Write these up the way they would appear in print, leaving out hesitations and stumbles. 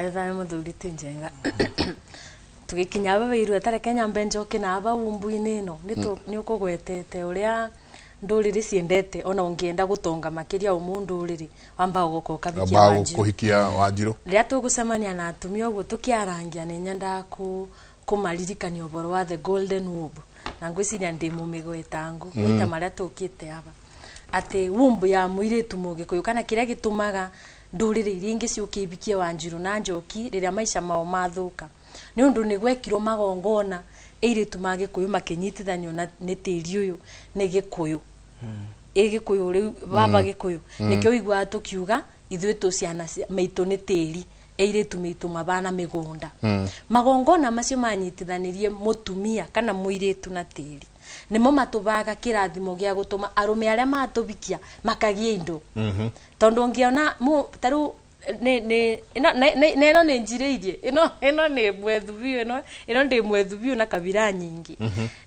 Thayũ mũthuri ti njenga. Tũgĩkinya aba wĩirwo ta reke nyambe njoke na aba umbu-inĩ ĩno nĩ ũkũgwetete ũrĩa ndũrĩrĩ ciendete ona ũngĩenda gũtonga makĩria ũmũ ndũrĩrĩ wambaga gũka ũkabikia Wambaga Wanjirũ. Kũhikia Wanjirũ. Rĩrĩa tũgũcemania na atumia ũguo tũkĩarangia, nĩ nyendaga kũmaririkania ũboro wa the golden womb, na ngwĩciria ndĩ mũmĩgwetangu maita marĩa tũkĩte aba, atĩ womb ya mũirĩtu Mũgĩkũyũ kana kĩrĩa gĩtũmaga ndũrĩrĩ iria ingĩ ciũke ibikie Wanjirũ na Njoki rĩrĩa maica mao mathũka nĩ ũndũ nĩ gwekirwo magongona, airĩtu ma Gĩkũyũ makĩnyitithanio na nĩ tĩri ũyũ nĩ Gĩkũyũ, ĩ Gĩkũyũ rĩu baba Gĩkũyũ. Nĩkĩo ũiguaga tũkiuga ithuĩ tũ ciana maitũ nĩ tĩri, airĩtu maitũ mabana mĩgũnda. Magongona macio manyitithanirie mũtumia kana mũirĩtu na tĩri nĩmo matũbaga kĩrathimo gĩa gũtũma arũme arĩa matũbikia makagia indo, tondũ ũngĩona ta rĩu nĩ ĩno na ĩno nĩ njirĩirie ĩno nĩ mwethu biũ, ĩno ndĩ mwethu biũ na kabira nyingĩ.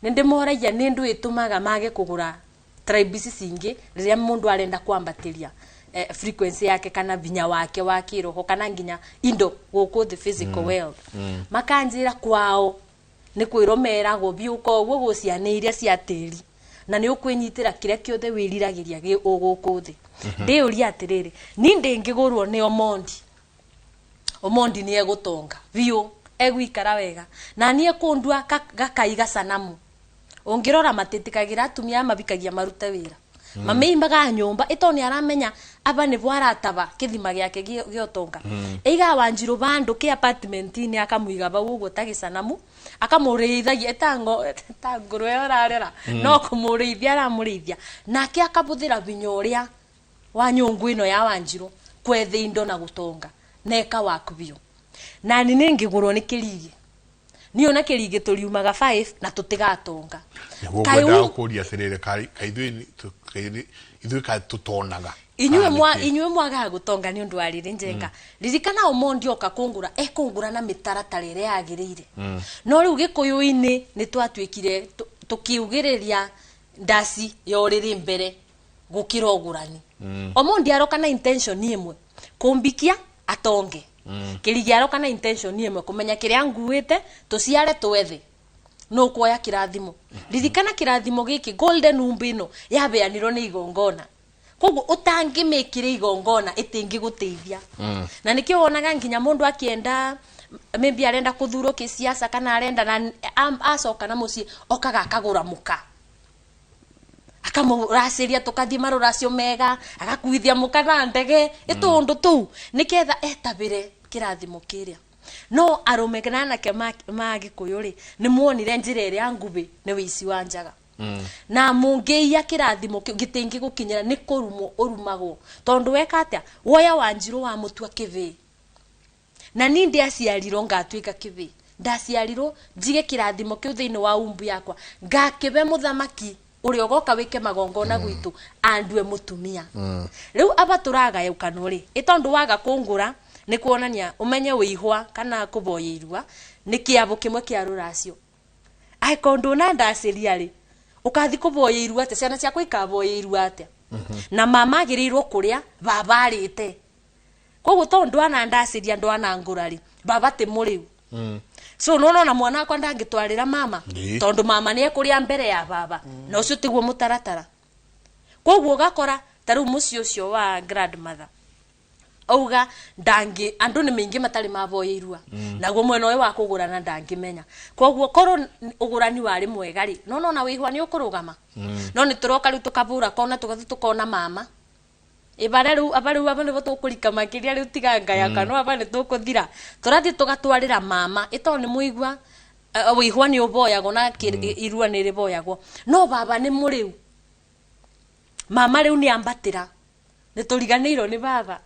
Nĩ ndĩmoragia nĩ ndũ ĩtũmaga mage kũgũra tribe ici cingĩ rĩrĩa mũndũ arenda kwambatĩria frequency yake kana vinya wake wa kĩroho kana nginya indo gũkũ thĩ, physical wealth. Makanjĩra kwao nĩ kwĩrwo meragwo biũka ũguo gũciana iria cia tĩri na nĩ ũkwĩnyitĩra kĩrĩa kĩothe wĩriragĩria gĩ gũkũ thĩ. Ndĩũria atĩrĩrĩ, ni ndĩngĩgũrwo nĩ Omondi, Omondi nĩ egũtonga biũ, egũikara wega na niĩ kũndua gakaiga sanamu. Ũngĩrora matĩtĩkagĩra atumia aya mabikagia marute wĩra, mamĩimaga nyũmba ĩto nĩ aramenya aba nĩbo arataba kĩthima gĩake gĩa ũtonga. Eigaga Wanjirũ bandũ kĩ apartment-inĩ, akamũiga bau ũguo ta gĩcanamu, akamũrĩithagia ĩtango ta ngũrwe ũrarera, no kũmũrĩithia aramũrĩithia, nake akabũthĩra vinya ũrĩa wa nyũngũ ĩno ya Wanjirũ kwetha indo na gũtonga na eka waku biũ. Na ni nĩngĩgũrwo nĩ kĩrigi, niĩ ona kĩrigi tũriumaga 5 na tũtigatonga. Nĩguo Kaĩ ngwendaga kũria atĩrĩrĩ, kaĩ ithuĩ kaĩ tũtonaga? Inyuĩ Kana mwa nĩkĩ? Inyuĩ mwagaga gũtonga nĩ ũndũ wa rĩrĩ, njenga. Ririkana Omondi oka kũngũra, ekũngũra na mĩtaratara ĩrĩa yagĩrĩire. No rĩu Gĩkũyũ-inĩ nĩ twatuĩkire tũkiugĩrĩria ndaci ya ũrĩrĩ mbere gũkĩra ũgũrani. Omondi aroka na intention ĩmwe, kũmbikia atonge. Kĩrigi aroka na intention ĩmwe, kũmenya kĩrĩa nguĩte tũciare twethe nũ kuoya kĩrathimo. Ririkana kĩrathimo gĩkĩ, golden womb ĩno yabeanirwo nĩ igongona, koguo ũtangĩmĩkĩra igongona ĩtingĩgũteithia. Na nĩkĩo wonaga nginya mũndũ akĩenda, maybe arenda kũthurwo kĩsiasa kana arenda na acoka na mũciĩ okaga akagũra mũka, akamũracĩria, tũkathiĩ marũracio mega, agakuithia mũka na ndege, ĩtũũndũ tũu nĩgetha etabĩre kĩrathimo kĩrĩa. No arũme na anake ma Gĩkũyũ rĩ, nĩ muonire njĩra ĩrĩa ngubĩ nĩ wĩici wa njaga, na mũngĩiya kĩrathimo kĩu gĩtingĩgũkinyĩra, nĩ kũrumwo ũrumagwo, tondũ weka atĩa? Woya Wanjirũ wa mũtua kĩbĩĩ. Na ni ndiaciarirwo ngatuĩka kĩbĩĩ, ndaciarirwo njige kĩrathimo kĩu thĩinĩ wa umbu yakwa, ngakĩbe mũthamaki ũrĩa ũgoka wĩke magongona gwitũ andue mũtumia. Rĩu aba tũragayũkanwo rĩ, ĩ tondũ waga kũngũra nĩ kuonania ũmenye wĩihwa kana kũboya irua nĩ kĩabo kĩmwe kĩa rũracio. Angĩkorwo ndũnandacĩria rĩ, ũkathi kũboya irua atĩa? Ciana ciakwa ikaboya irua atĩa? Na mama agĩrĩirwo kũrĩa baba arĩte. Koguo tondũ ndwanandacĩria, ndwanangũra rĩ, baba ti mũrĩu. So nona mwana wakwa ndangĩtwarĩra mama, tondũ mama nĩ ekũrĩa mbere ya baba, na ũcio tiguo mũtaratara. Koguo ũgakora ta rĩu mũciĩ ũcio wa grandmother auga ndangi andũ nĩ maingĩ matarĩ mavoya irua, naguo mwena ũyũ wa kũgũrana ndangĩmenya. Koguo korwo ũgũrani warĩ mwega rĩ, no nona wĩihwa nĩ ũkũrũgama. No nĩ tũroka rĩu tũkabũra kona, tũgathiĩ tũkona mama ĩbare rĩu aba rĩu aba nĩbo tũkũrika makĩria rĩu, tiga ngaya kanua, aba nĩ tũkũthira. Tũrathiĩ tũgatwarĩra mama ĩtondũ nĩ mũigua wĩihwa nĩ ũboyagwo na irua nĩ rĩboyagwo, no baba nĩ mũrĩu, mama rĩu nĩ ambatĩra, nĩ tũriganĩirwo nĩ baba.